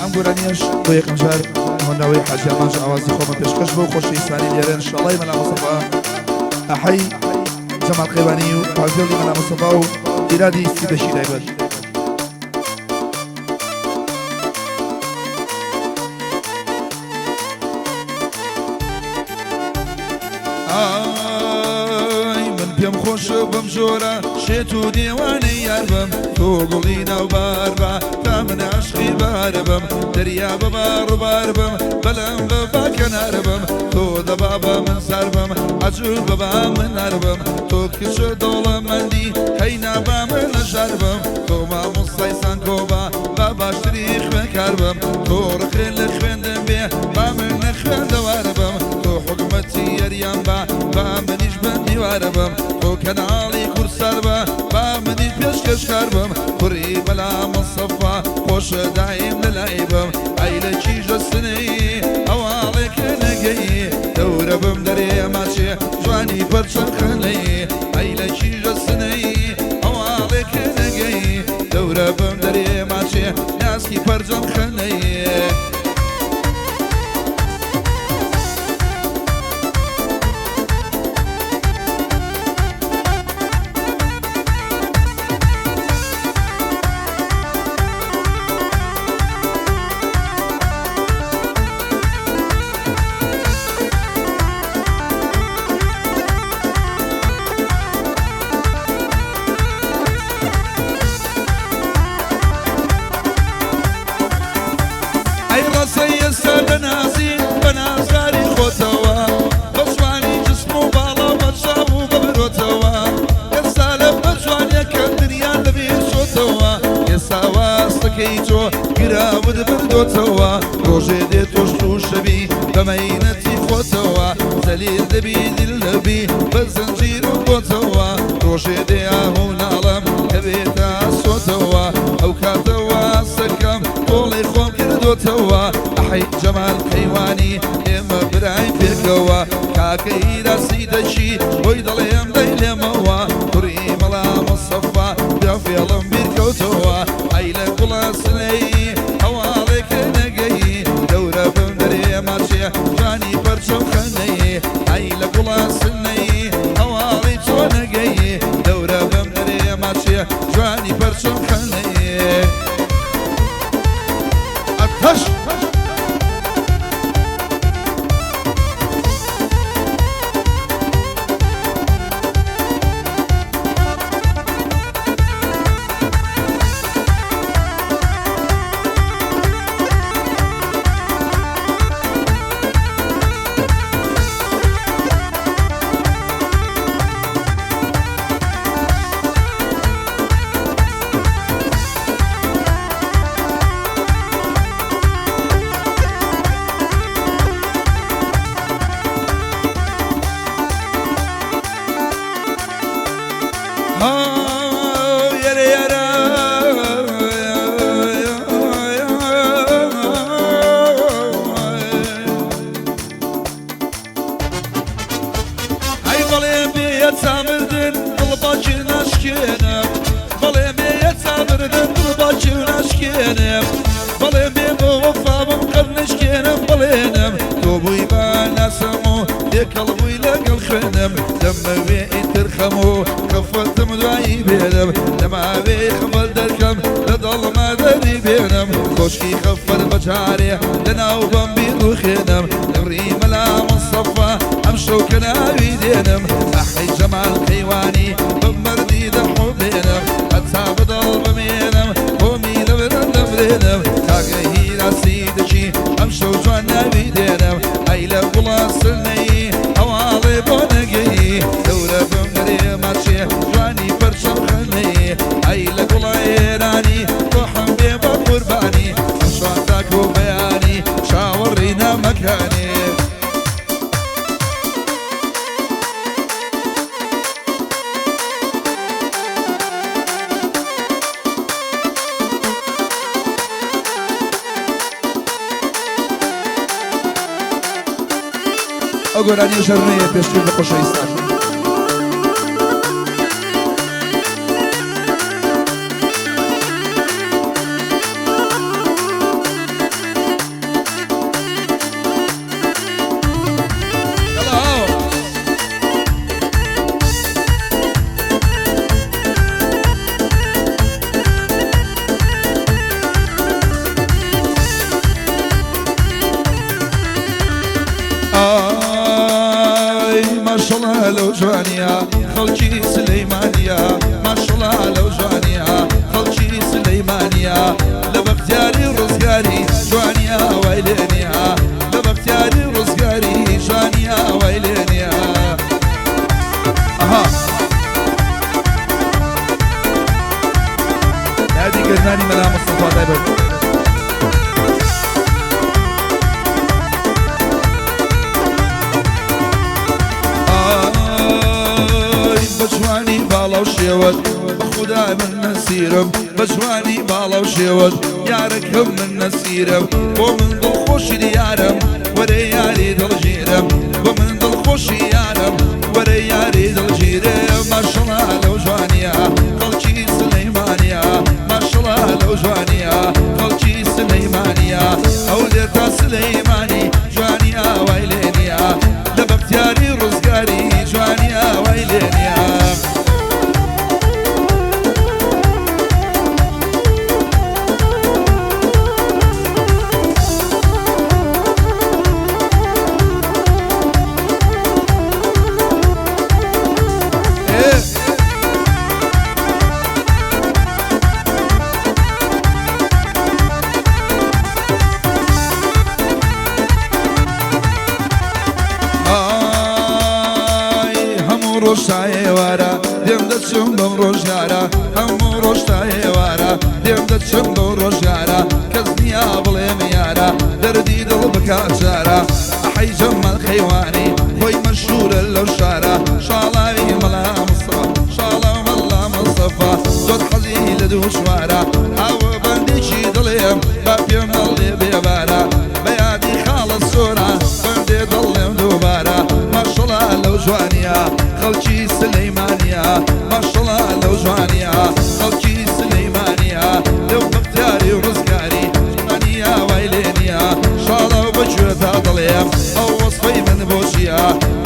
ئەم گۆرانیەش بۆ یەکەم جار هۆنراوەی حاجی ئامانج ئاوازی خۆمە پێشکەش بۆ خۆشەویستانی لێرە انشاءڵای مەلا مستەفا ئەحەی جەمال قەیوانی و پاڤێڵی مەلا مستەفا و ئیرادی سیدەشی تایبەت. ئای من پێم خۆشە بەم جۆرە شێت و دێوانەی یار بم تۆ گوڵی ناو بار بە تا من عاشقی بار بم دەریا بە باڕ بم بەلەم بە با کەنار بم تۆ دەبا بە من سار بم عەجول بە با من نار بم تۆ کچ دەوڵەمەندی هەی نابا من نەژار بم تۆ مامۆستای زانکۆ بە با باشتری خوێندکار بم تۆ ڕقێ لە خوێندن بێ با من نەخوێندەوار بم تۆ حکومەتی یەریان بە با منیش بندیوار بم تۆ کەناڵی کورسار بە با منیش پێشکەشکار بم کوڕی بەلا مستەفا خۆشە دایم لەلای بم ئەی لە کیژە سنەی هەواڵێکە نەگەی دەورە بم دەرێ ماچێ جوانی پەرچەم خەنەی ئەی لە کیژە سنەی هەواڵێکە نەگەی دەورە بم دەرێ ماچێ ناسکی پەرجەم خەنەی. ئەی ڕەسەی ئێستا دەنازی بە نازداری خۆتەوە بە جوانی جسم و باڵا بە چاو و بە برۆتەوە ئێستا لە بە جوانیەکەم دنیا لەبیر چۆتەوە ئێستا واستەکەی تۆ گراوت بردۆتەوە ڕۆژێ دێ تۆش تووشەبی بە مەینەتی خۆتەوە زەلیل دەبی دیل دەبی بە زنجیر و بۆتەوە ڕۆژێ دێ ئاه و ناڵەم دەبێتە ئاسۆتەوە ئەو کاتە واستەکەم تۆڵەی خۆم کردۆتەوە ئەحەی جەمال قەیوانی ئێمە براین پێکەوە کاکە هیرا سیدەکی بۆی دەڵێم دەی لێمەوە کوڕی مەلا مستەفا بیا فێڵم بیر کەوتەوە ئەی لە گوڵە سنەی هەواڵێکە نەگەی دەورە بم دەرێ ماچێ جوانی پەرچەم خەنەی ئەی لە گوڵە سنەی هەواڵی تۆ نەگەی دەورە بم دەرێ ماچێ جوانی پەرچەم خەنەی ئەتەش. ئەی بەڵێ بێیە تا مردن دڵ باکی ناشکێنم بەڵێ بێیە تا مردن دڵ باکی ناشکێنم بەڵێ بێ بۆ وەفا بم قەت نشکێنم بەڵێنم تۆ بووی بە ناسم و تێکەڵ بووی لەگەڵ خوێنم دەمەوێ ئیتر خەم و خەفەتم دوایی بێنم دەماوێ خەفەت دەرکەم لە دڵما دەری بێنم کۆشکی خەفەت بەجارێ لەناو بەم بیڕوخێنم دەوری مەلا مستەفا ئەمشەو کە ناوی دێنم ئەحەی جەمال قەیوانی بەم مەردی دەحوبێنم هەتا بەدڵ بمێنم خۆمی لەبرم دەمرێنم کاکە هیرا سیدەکی ئەمشەو جوان ناوی دێنم ئەی لە گوڵە سنەی هەواڵێ بۆ نەگەی دەورە بم دەرێ ماچێ جوانی پەرچەم خەنەی ئەی لە گوڵە ئێرانی ڕۆحم بێ بە قوربانی ئەمشەوان تاکو بەیانی چاوەڕێی نامەکانی. ئەو گۆرانیە ژەرنەیە پێشکەش بە خۆشەویستان. ئای ماشەڵا لەو جوانیە خەڵکی سلەیمانیە ماشەڵا لەو جوانیە خەڵکی سلەیمانیە لە بەختیاری ڕزگاری جوانیە وای لێ نییە لە بەختیاری ڕزگاری جوانیە وای لێ نییە ئەها یادی گەردانی مەلا مستەفا تایبەت. ئای بە جوانی باڵا و شێوەت بە خودا من نەسیرم بە جوانی باڵا و شێوەت یارەکەم من نەسیرم بۆ من دڵخۆشی دیارم وەرە یاری دڵگیرم بۆ من دڵخۆشی یارم وەرە یاری دڵگیرم ماشەڵا لەو جوانیە خەڵکی سلەیمانیە ماشەڵا لەو جوانیە خەڵکی سلەیمانیە هەولێر تا سلەیمانی جوانی ئاوای لێ نییە لە بەختیاری ڕزگاری جوانی ئاوای لێ نییە. ئای هەموو ڕۆژ تا ئێوارە دێم دەچم بەم ڕۆژگارە هەموو ڕۆژ تا ئێوارە دێم دەچم بەو ڕۆژگارە کەس نییە بڵێم یارە دەردی دڵ بکا چارە ئەحەی جەمال خەیوانی خۆی مەشهورە لەو شارە شاڵاوی مەلا مستەفا شاڵاو مەلا مستەفا زۆر حەزی لە دوو چوارە ئاوە بەندێکی دڵێم با پێم هەڵێ بێبارە بە یادی خاڵە سۆرە بەندێ دڵێم دووبارە ماشەڵا لەو جوانیە خەڵکی سلەیمانیە ماشەڵا لەو جوانیە خەڵکی سلەیمانیە لەو بەختیاری و ڕزگاری جوانیە وای لێ نییە شاڵاو بە گوێتا دڵێم ئەو وەسفەی من بۆ چییە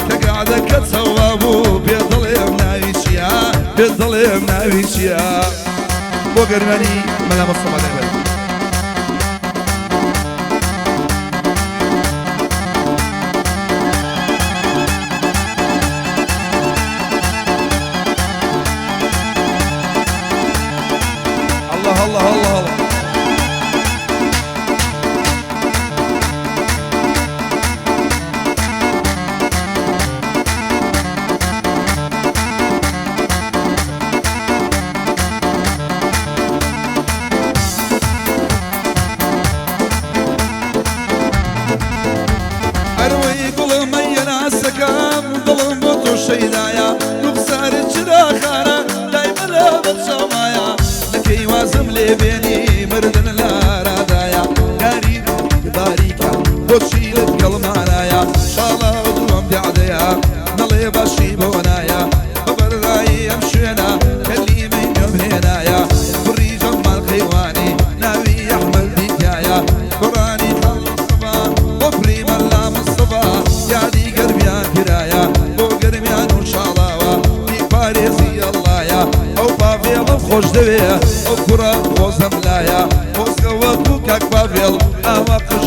کە گەعدەکە چەوا بوو پێ دڵێم ناوی چییە پێ دڵێم ناوی چییە بۆ گەرمانی مەلا مستەفا دەنگبەر. الله الله الله الله ئەروەی گوڵم ئەی ناسەکەم دڵم بۆ تۆ شەیدایە ڕوخسارت چراخانە لای مەلا بە چاومایە نەکەی وازم لێ بێنی مردن لارادایە یاری باریکە بۆچی لەگەڵمانایە شاڵاو دووەم دیعدەیە نەڵێ باشی بۆ نایە بە بەرایی ئەم شوێنە کەلیمەی نوێم هێنایە کوڕی جەمال خەیوانی ناوی ئەحمەد دیتایە گۆرانی خاڵ مستەفا بۆ کوڕی مەلا مستەفا یادی گەرمیان کرایە بۆ گەرمیان و شاڵاوە بیپارێزی ئەڵڵایە ئەو پاڤێڵم خۆش دەوێ ئەو کوڕە خۆزەم لایە خۆزگە وەکو کاک پاڤێڵ ئاوا قژ